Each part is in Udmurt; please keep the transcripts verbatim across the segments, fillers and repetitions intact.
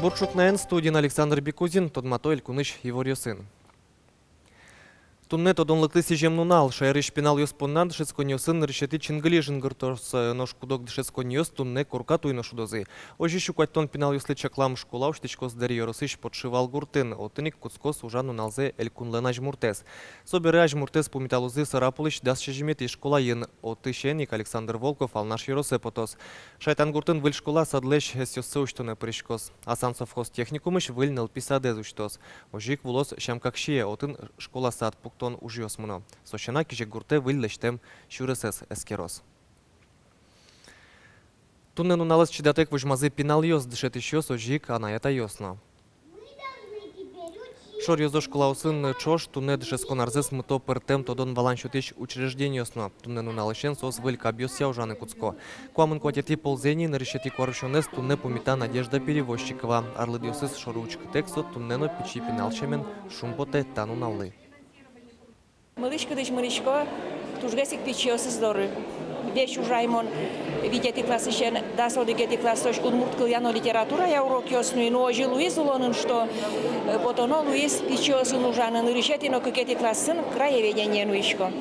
Бур ӵукнаен! Студиын Александр Бекузин. Тодмато элькунысь иворъёсын. Туннэ тодонлыкты сӥзем нунал. Шаерысь пиналъёс понна дышетсконниосын нырысетӥ чингыли жингыртоз. Нош куд-ог дышетсконниос туннэ корка туй но шудозы. Озьы сю куатьтон пиналъёслы чаклам школа усьтӥськоз Дэри ёросысь Подшивал гуртын. Отын ик кутскоз ужан нуналзэ элькунлэн азьмуртэз. Собере азьмуртэз пумиталозы Сарапулысь дас сизьыметӥ школаын. Отысен ик Александр Волков Алнаш ёросэ потоз. Шайтан гуртын выль школа садлэсь ӧсъёссэ усьтонэ пыриськоз. Асан совхоз техникумысь выль нылпи садэз усьтоз. Озьы ик вуоз Сям-Каксие, отын школа-сад пуктон ужъёс мыно. Со сяна, Кизек гуртэ выль лэсьтэм сюресэз эскероз. Туннэ нуналэз чидатэк возьмазы пиналъёс, дышетӥсьёс, озьы ик анай-атайёс но. Шоръёзо школаосын ӵош туннэ дышетскон арзэс мыто пӧртэм тодон-валан сётӥсь учреждениос но. Туннэ нуналысен соос выль кабъёсъя ужаны кутско. Куамын куатетӥ ползэ ини нырысетӥ куарусёнэз туннэ пумита Надежда Перевозчикова. Арлыдъёсыз шоры учкытэк, со туннэ но пичи пинал сямен шумпотэ та нуналлы. Мылысь-кыдысь мынӥсько тужгес ик пичиосыз доры. Весь ужай мон витетӥ классысен дас одӥгетӥ классозь удмурт кылъя но литературая урокъёс нуи. Ну, озьы луиз улонын, что, э, потоно луиз пичиосын ужаны нырысетӥ но кыкетӥ классын краеведение нуисько.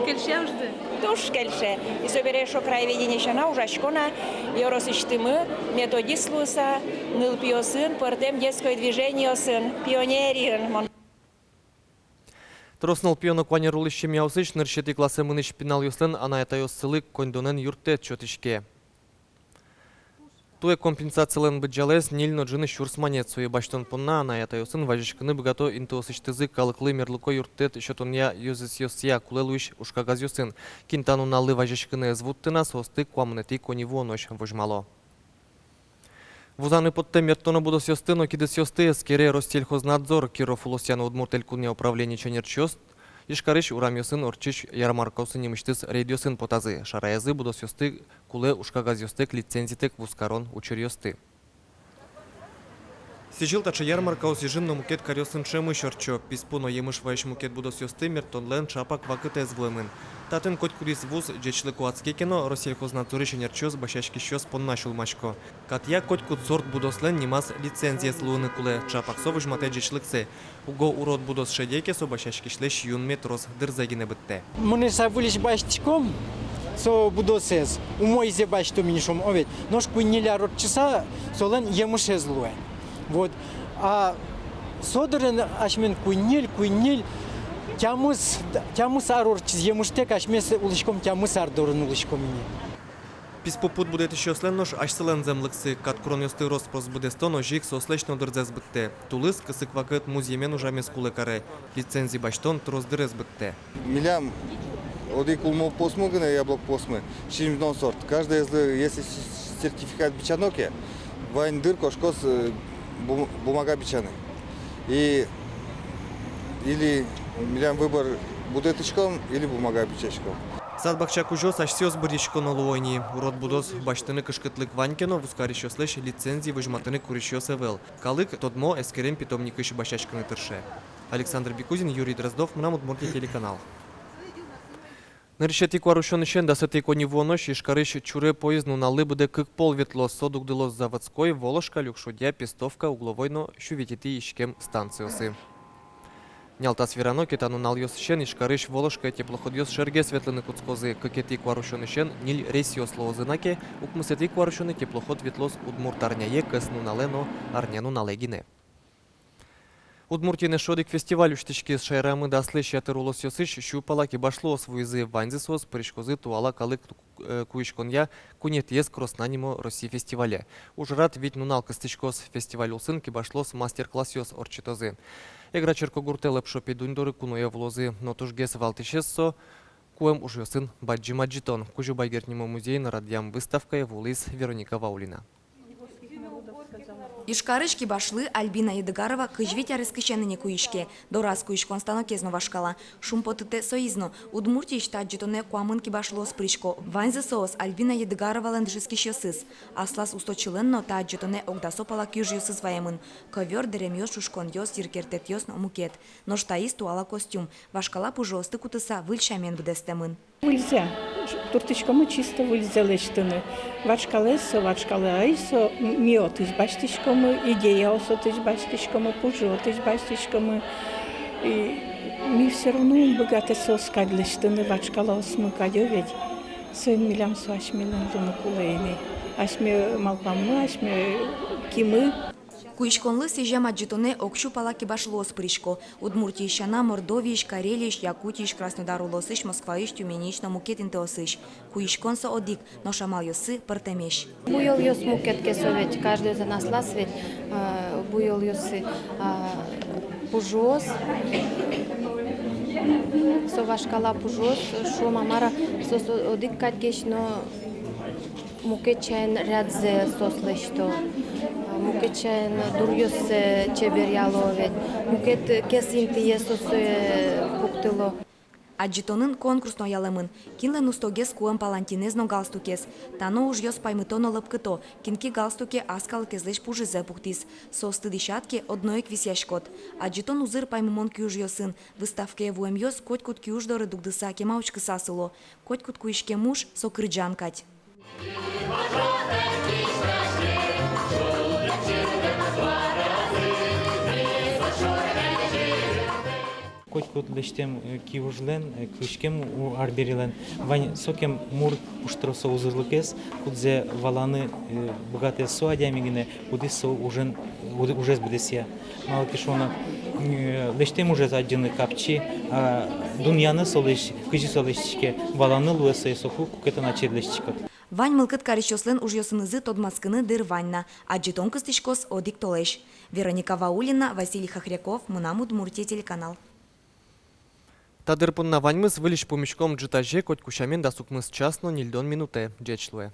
Кельше ужды? Туж кельше. И собере эшшо краеведение сяна ужасько на ёросысьтымы методист луыса, нылпиосын, пӧртэм детской движениосын, пионериын мон. Трос нылпиё но куанер улӥсь семьяосысь нырысетӥ классэ мынӥсь пиналъёслэн анай-атайёссылы коньдонэн юрттэт сётӥське. Туэ компенсациялэн быдӟалаез ньыль но ӝыны сюрс манет. Сое басьтон понна анай-атайёсын вазиськыны быгато интыосысьтызы калыклы мерлыко юрттэт сётонъя ёзэтъёсъя кулэ луись ужкагазъёсын. Кин та нуналлы вазиськыны ӧз вутты на, соосты куамынэтӥ коньывуонозь возьмало. Вузаны поттэ мертоно будосъёсты но кидысъёсты, эскере Россельхознадзор. Киров улосъя но Удмурт Элькунъя управлениысь ӧнерчиос Ижкарысь урамъёсын ортчись ярмаркаосы нимысьтыз рейдъёсын потазы. Шараязы будосъёсты кулэ ужкагазъёстэк, лицензитэк вузкарон учыръёсты. Сӥзьыл таӵе ярмаркаос Ижын но мукет каръёсын ӵемысь ортчо. Писпу но емыш ваись мукет будосъёсты мертонлэн ӵапак вакытэз вуэмын. Татын котькудӥз вуз ӟечлыко адске ке но, Россельхознадзорысь ӧнерчиос басьяськисьёс понна сюлмасько. Катъя котькуд сорт будослэн нимаз лицензиез луыны кулэ, ӵапак со возьматэ ӟечлыксэ. Уго урод будос шеде ке, со басьяськисьлэсь юнме трос дырзэ гинэ быдтэ. Мынӥса выльысь басьтӥськом со будосэз, умойзэ басьтом ини, шуом, о ведь. Нош куинь-ньыль ар ортчыса солэн емышез луэ. Вот. А со дырын асьмен куинь-ньыль, куинь-ньыль, тямыс, тямыс ар ортчиз емыштэк, асьмеос улӥськом тямыс ар дорын улӥськом ини. Писпу пуд будэтӥсьёслэн нош асьсэлэн зэмлыксы. Каткуронъёсты рос-прос быдэстон озьы ик соослэсь но дырзэс быдтэ. Тулыс кысык вакыт музъемен ужамез кулэ каре. Лицензи басьтон трос дырез быдтэ. Милям одӥг улмопосмы гинэ, яблокпосмы, сизьымдон сорт. Каждоезлы, если с-, сертификат бичано ке, вань дыр кошкоз, э, бу-, бумага бичаны. И или милям выбор: будэтӥськом или бумага бичаськом. Сад-бакча кузёос асьсэос быръиськоно луо ини. Урод будос басьтыны кышкытлык вань ке но, вузкарисьёслэсь лицензи возьматыны курисьёс ӧвӧл. Калык тодмо, эскерем питомникысь басьяськыны тырше. Александр Бекузин, Юрий Дроздов, «Мынам Удмуртие» телеканал. Нырысетӥ куарусёнысен дасэтӥ коньывуонозь Ижкарысь Чуре поезд нуналлы быдэ кык пол ветлоз. Со дугдылоз Заводской, Воложка, Люкшудья, Пестовка, Угловой но сю витетӥ иськем станциосы. Нялтас верано ке, та нуналъёсысен Ижкарысь Воложкае теплоходъёс шергес ветлыны кутскозы. Кыкетӥ куарусёнысен ньыль рейсъёс луозы на ке, укмысэтӥ куарусёнэ теплоход ветлоз удмурт арняе, кӧс нуналэ но арня нуналэ гинэ. Удмуртиын эшшо одӥг фестиваль усьтӥськиз. Шаерамы даслэсь ятыр улосъёсысь сю пала кибашлыос вуизы. Ваньзы соос пыриськозы туала калык, э, куиськонъя куинетӥез «Кросна» нимо Россия фестивале. Ужрад вить нунал кыстӥськоз. Фестиваль улсын кибашлыос мастер-классъёс ортчытозы. Эгра черкогуртэ Лопшо Педунь доры куное вуозы. Но тужгес валтӥсез со куэм ужъёсын бадӟым адӟытон. Кузебай Герд нимо музейын радъям выставкае вуылӥз Вероника Ваулина. Ижкарысь кибашлы Альбина Едыгарова кызь вить арескысен ини куиське. Дораз куиськон станокез но вашкала. Шумпотытэ соиз но. Удмуртиысь та адӟытонэ куамын кибашлыос пырисько. Ваньзы соос Альбина Едыгаровалэн дышетскисьёсыз. Аслаз усточилэн но та адӟытонэ огдасо пала киужъёсыз ваемын: ковёр, дэремъёс, ӵушконъёс, йыркертэтъёс но мукет. Нош таиз туала костюм. Вашкала пужыосты кутыса, выль сямен быдэстэмын. Выльзэ. Туртӥськомы чисто выльзэ лэсьтыны. Ватскалаез со, ватскалаез со, м-, ми отысь басьтӥськомы, идеяос отысь басьтӥськомы, пужы отысь басьтӥськомы. И ми всё равно ум быгатэ соос кадь лэсьтыны, ватскалаосмы кадь, о ведь. Соин милям со асьмелэн луыны кулэ ини. Асьме малпаммы, асьме кимы. Куиськонлы сӥзем адӟытонэ ог сю пала кибашлыос пырисько. Удмуртиысь сяна, Мордовиысь, Карелиысь, Якутиысь, Краснодар улосысь, Москваысь, Тюменьысь но мукет интыосысь. Куиськон со одӥг, нош амалъёссы пӧртэмесь. Буёлъёс мукет ке, со ведь каждойзэн аслаз ведь, э, буёлъёссы, а, пужыос, со вашкала пужыос, шуом-а, мар-а, соос одӥг кадьгес но мукет сямен рядзэ соос лэсьто, мукет сямен дуръёссэ чеберъяло ведь, мукет кес интые соос, э, пуктыло. Адӟытонын конкурс но ялэмын. Кинлэн устогес куэм палантинэз но галстукез. Та но ужъёс паймыто но лӧпкыто, кин ке галстуке ас калыкезлэсь пужызэ пуктӥз. Соосты дӥсяд ке, одно ик висъяськод. Адӟытон узыр паймымон киужъёсын. Выставкае вуэмъёс котькуд киуж доры дугдыса, кема учкыса сыло. Котькуд куиськем уж — со кырӟан кадь. Котькуд лэсьтэм, э, киужлэн, э, куиськем у-, арберилэн вань сокем мур пуштросо узырлыкез, кудзэ валаны, э, быгатэ со адями гинэ, кудӥз со ужен, уд-, ужез быдэсъя. Малы ке шуоно, э, лэсьтэм ужез адӟыны капчи, а дунъяны солэсь, кызьы со лэсьтӥське, валаны луэ сое соку, куке тон ачид лэсьтӥськод. Вань мылкыд карисьёслэн ужъёсынызы тодматскыны дыр вань на. Адӟытон кыстӥськоз одӥг толэзь. Вероника Ваулина, Василий Хохряков, «Мынам Удмуртие» телеканал. Та дыр понна ваньмыз. Выльысь пумиськом ӝытазе, котьку сямен, дас укмыс час но ньыльдон минутэ. Ӟеч луэ.